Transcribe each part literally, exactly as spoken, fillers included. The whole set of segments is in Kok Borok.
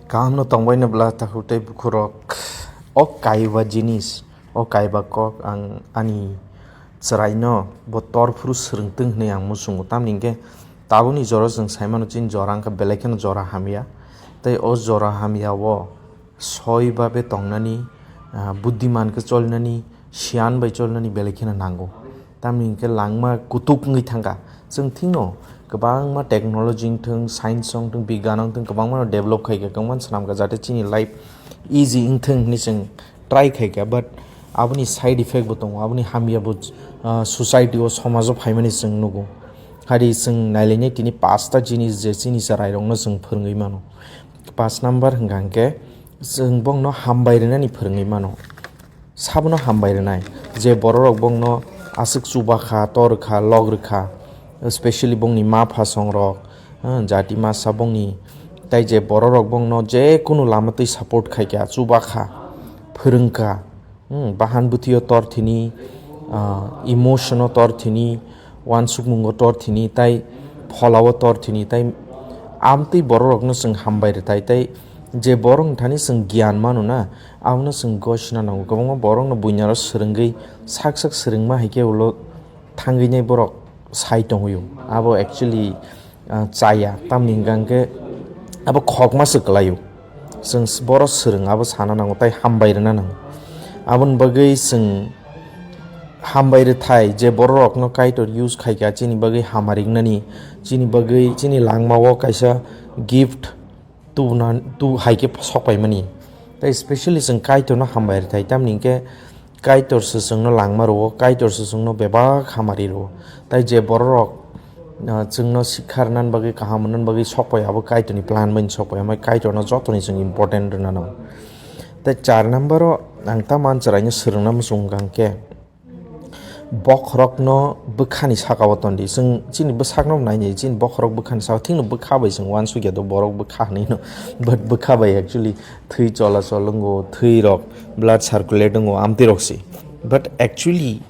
Kaham no tongbai no bla takhuk tei bukhurok. O kaiba jinis, o kaiba kok ang ani chwraino bo tor phuru swrwngtwng hwnwi ang muchungo. Tamni hwnkhe tabukni jora chwng saimano chini jora wngkha belai kheno jora hamya. Tei o jora hamya o soi babe tongnani, ah, buddiman khe cholnani, siyan bai cholnani belai kheno nango. Tamni hwnkhe langma kutuk wngwi thangkha. Chwng thikno kwbangma technology wngthwng, science wngthwng, bigyano wngthwng, kwbangma develop khaikha, kwbangma swnamkha, jate chini life easy wngthwng hwnwi chwng try khaikha, but aboni side effect bo tongo, aboni hamya bo, ah, society o, somajo phaimani chwng nugo. Hari chwng nailainai tini pasta jinis je chini chwrairokno chwng phwrwngwi mano. Pas number hwnkha hwnkhe chwng bongno hambai rwnani phwrwngwi mano. Sabono hambai rwnai, je bororok bongno aswk chuba kha, tor kha, lok rwkha, especially bongni ma phasongrok, ah, jati masa bongni, tai je bororok bongno je kunu lama twi support khaikha, chuba kha, phwrwngkha, hmm, bahan bwtwio tor thini, ah, emotion o tor thini, uansukmungo tor thini, tai pholao tor thini, tai amtwi bororokno chwng hambai rwtai, tai je borokni thani chwng giyan mano na, abono chwng gosina nango. Kwbangma borokno buinaro swrwngwi sak sak swrwngma hai khe ulo thangwi nai borok sai tongwi o. Abo actually, ah, chaya, tamni hwnkha hwnkhe abo khokma se kwlaio. Chwng s-, boro swrwng abo sana nango, tai hambai rwna nango. Aboni bagwi chwng hambai rwthai je bororokno Kaitor use khaikha chini bagwi hama ringnani, chini bagwi chini langmao kaisa gift tubuna, tu hai khe sokpaimani. Tai specially chwng Kaitorno hambai rwthai, tamni hwnkhe Kaitor se chwngno langma rwo, Kaitor se chwngno bebak hamari rwo. Tai je bororok, ah, chwngno sikha rwna bagwi, kaham rwna bagwi sokpai, abo Kaitorni plan bai sokpai, amai Kaitorno jotoni chwng important rwna nango. Tai char number o ang tamo ani chwraino swrwngna muchung hwnkha hwnkhe, bokhorokno bwkhani saka o tondi. Chwng chini bwsakno nai nai, chini bokhorok bwkhani saka o, thikno bwkha bai chwng uansukya do, borok bwkha hwnwi no, but bwkha bai actually thwi chola chol wngo, thwi rok, blood circulate wngo, amtwi rok se. But actually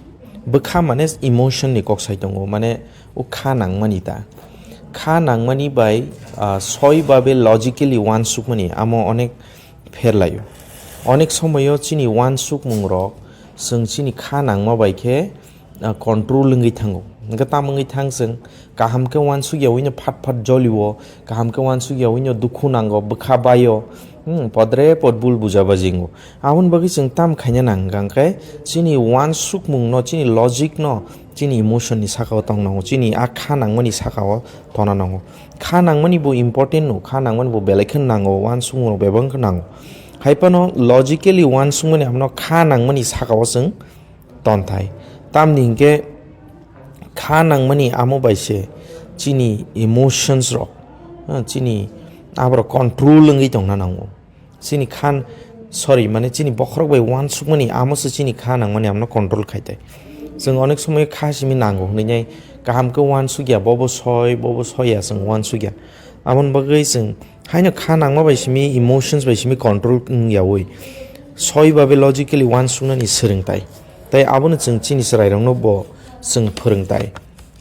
bwkha mane emotion ni kok sai tongo, mane o kha nangmani ta. Kha nangmani bai, ah, soi babe logically uansukmani amo onek pher laio. Onek somoyo chini uansukmung rok chwng chini kha nangma bai khe, ah, control wngwi thango. Hwnkhe tamo wngwi thang chwng kaham khe uansukya wino phat phat jolio, kaham khe uansukya wino dukhu nango, bwkha baio, hmm, podre pod bul buja bajingo. Aboni bagwi chwng tam khaina nang hwnkha khe chini uansukmung no, chini logic no, chini emotion ni saka o tong nango, chini a kha nangmani saka o tona nango. Kha nangmani bo important no, kha nangmani bo belai khe nango, uansukmung rok bebak khe nango. Hai phano logically uansukmani abono kha nangmani saka o chwng tonthai. Tamni hinkhe kha nangmani amo bai se chini emotions rok, ah, chini aborok control wngwi tongna nango. Chini khan, sorry, mane chini bokhorok bai uansukmani amo se chini kha nangmani amno control khai tai. Chwng onek somoy kha simi nango hwnwi nai kaham khe uansukya, bobo soi, bobo soya chwng uansukya. Aboni bagwi chwng haino kha nangma bai simi, emotions bai simi control wngyawi soi babe logically uansuknani swrwng tai. Tai abono chwng chini chwrairokno bo chwng phwrwng tai.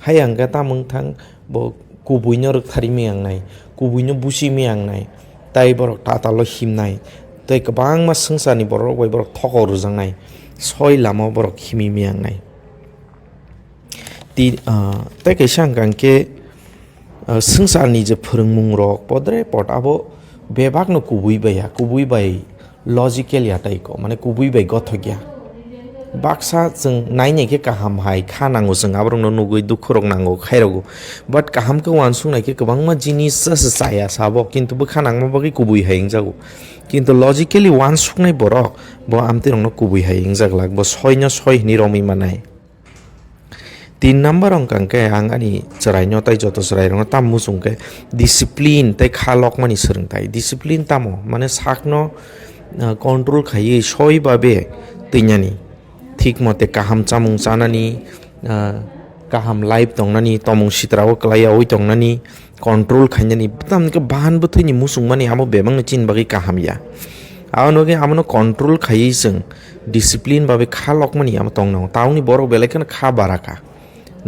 Hai ang khe tamo wngthang bo kubuino rwkthari miyangnai, kubuino busi miyangnai, tai borok tatalo himnai, tei kwbangma swngcharni borok bai borok thokok rwjaknai, soi lama borok himi miyangnai. Ti, ah, tei kaisa hwnkha hwnkhe, ah, swngcharni je phwrwngmung rok podre pod abo bebakno kubui bai ya, kubui bai logical ya tai ko, mane kubui bai gothok ya. Baksa chwng nainai khe kaham hai kha nango, chwng aborokno nugwi dukhu rok nango, khairokgo. But kaham khe uansuk nai khe kwbangma jinis se chaya sabo, kintu bwkha nangma bagwi kubui hai wngjago. Kintu logically uansuknai borok bo amtwi rokno kubui hai wngjaglak, bo soino soi hwnwi romwi manai. Tin number wngkha hwnkhe ang ani chwraino tei joto chwrairokno tam muchung khe discipline tei kha lokmani swrwngthai. Discipline tamo? Mane sakno, ah, control khaiwi soi babe twinani. Thik mote kaham chamung chanani, ah, kaham life tongnani, tomung sitrao kwlaiyaui tongnani, control khainani, tamni khe bahan bwthwini muchungmani amo bebakno chini bagwi kaham ya. Aboni bagwi amono control khaiwi chwng discipline bagwi kha lokmani amo tong nango. Tabukni borok belai kheno kha bara kha.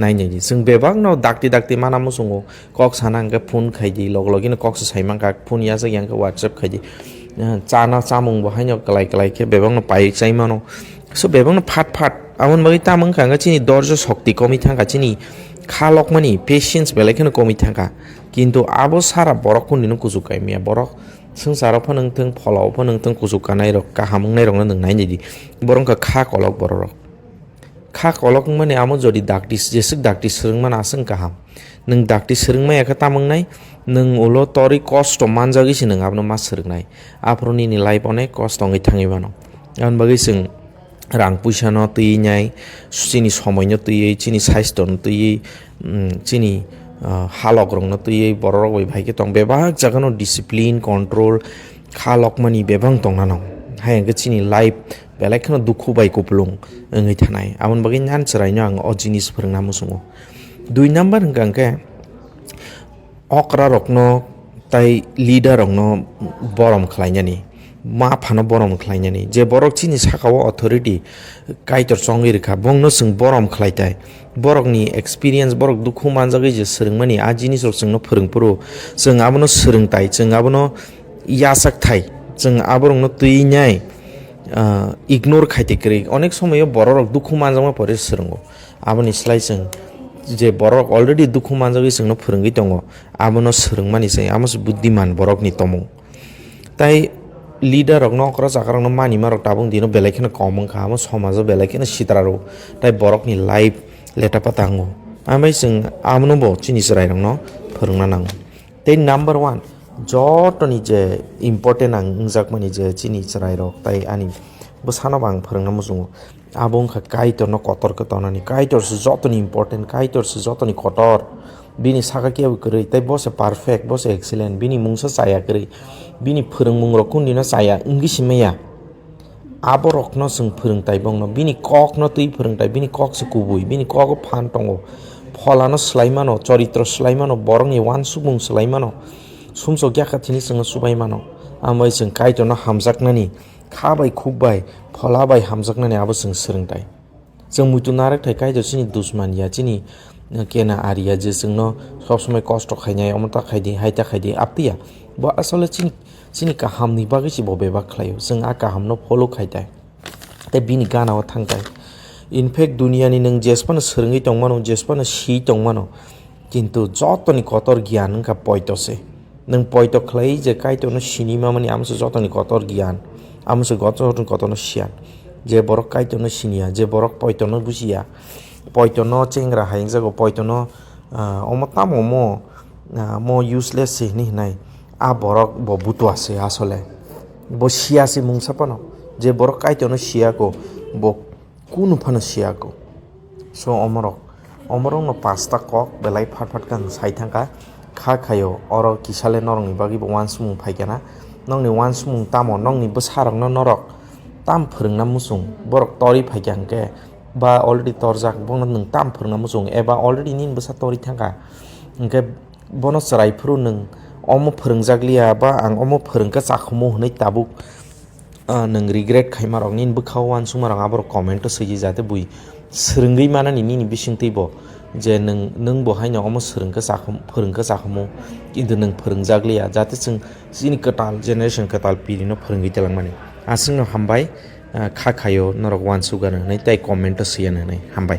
Nainai di, chwng bebakno dakti dakti mana muchungo, kok sana hwnkhe phone khai di, log logino kok se sai mankha, phone yachak ya hwnkhe WhatsApp khai di. Eh, chana chamung bo haino kwlai kwlai khe bebakno pai chai mano. So bebakno phat phat, aboni bagwi tamo wngkha hwnkhe chini dorjo shokti komwi thangkha, chini kha lokmani patience belai kheno komwi thangkha. Kintu abo sara borok kundino kuchuk kai maya, borok swngcharo phano wngthung, pholao phano wngthung, kuchuk kanai rok, kaham wngnai rokno nwng nainai di, borok wngkha kha kolok borok rok. Kha kolok wngmani amo jodi dakti, jeswk dakti swrwngmano aswk kaham. Nwng dakti swrwngmaya khe tamo wngnai, nwng ulo torwi kosto manjagwi se nwng abono ma swrwngnai. Aphuru nini life onek kosto wngwi thangwi mano. Aboni bagwi chwng rang puisano twiwi nai, chini somoino twiwi, chini saistono twiwi, mm, chini, ah, halokrokno twiwi bororok bai bai khe tong. Bebak jagano discipline, control, kha lokmani bebak tongnano. Hai hwnkhe chini life belai kheno dukhu bai kupulung wngwi thanai. Aboni bagwi nan chwraino ang o jinis phwrwngna muchungo. Dui number hwnkha hwnkhe okra rokno tai leader rokno borom khlainani, ma phano borom khlainani. Je borok chini sakao authority Kaitor chongwi rwkha, bongno chwng borom khlai tai. Borokni experience, borok dukhu manjagwi je swrwngmani a jinisrok chwngno phwrwng phuru, chwng abono swrwng tai, chwng abono yachak thai, chwng aborokno twi nai, ah, ignore khai te kwrwi. Onek somoyo bororok dukhu manjakma pore swrwngo. Aboni slai chwng je borok already dukhu manjagwi chwngno phwrwngwi tongo, abono swrwngmani se, amo se buddiman borokni tomung. Tai leader rokno, okra chakra rokno manima rok tabuk dino belai kheno kom wngkha, amo somajo belai kheno sitra rw, tai borokni life leta pata wngo. Amai chwng abono bo chini chwrai rokno phwrwngna nango. Tei number one, jotoni je important ang wngjakmani je chini chwrairok tai ani bwsano bo ang phwrwngna muchungo. Abo wngkha Kaitorno kotor khe tongnani. Kaitor se jotoni important, Kaitor se jotoni kotor. Bini saka kebo kwrwi, tei bo se perfect, bo se excellent. Bini mungsa chaya kwrwi, bini phwrwngmungrok kundino chaya wngwi si maya. Aborokno chwng phwrwngtai bongno, bini kokno twi phwrwngtai, bini kok se kubui, bini kogo phan tongo, pholano swlai mano, choritro swlai mano, borokni uansukmung swlai mano, sumsok yakha thini chwngno chubai mano. Amo bai chwng Kaitorno hamjaknani, kha bai khuk bai, phola bai hamjaknani abo chwng swrwngtai. Chwng muitu narwk thai Kaitor chini dusman ya, chini, eh, kena ari ya, je chwngno sob somoi kosto khainai, omo ta khai di, hai ta khai di, apti ya. Bo asole chini, chini kahamni bagwi se bo bebak khlaio. Chwng a kahamno follow khai tai. Tei bini gana o thang tai. In fact, duniani nwng jesphano swrwngwi tongmano, jesphano si tongmano, kintu jotoni kotor giyan wngkha poito se. Nwng poito khlai je Kaitorno sini mamani, amo se jotoni kotor giyan, amo se jotoni kotorno siyan. Je borok Kaitorno siniya, je borok poitono bujiya, poitono chengra hai wngjago, poitono, ah, omo tamo omo, ah, mo useless se hinwi hinai, a borok bo butua se asole. Bo siya se mungsa phano. Je borok Kaitorno siya ko, bo kunu phano siya ko. So omorok, omorokno pasta kok belai phat phat khe ang sai thangkha. Kha khaio, oro kisale norokni bagwi bo uansukmung phaikha na. Nokni uansukmung tamo, nokni bwsarokno norok tam phwrwngna muchung, borok torwi phaikha hwnkhe, ba already torjak, bono nwng tam phwrwngna muchung, eba already nini bwsa torwi thangkha, hwnkhe bono chwrai phuru nwng omo phwrwngjakliya, ba ang omo phwrwngkha chakhumu hwnwi tabuk, ah, nwng regret khaima rok, nini bwkha o uansukma rok aborok comment o swi di, jate bui swrwngwi manani nini bisingtwi bo, je nwng, nwng bo haino omo swrwngkha chakhum-, phwrwngkha chakhumu, kintu nwng phwrwngjakliya, jate chwng chini kwtal generation, kwtal piri no phwrwngwi twlangmani. Aswkno hambai, ah, kha khaio norok uansukgano hwnwi tei comment o swiyano hwnwi hambai.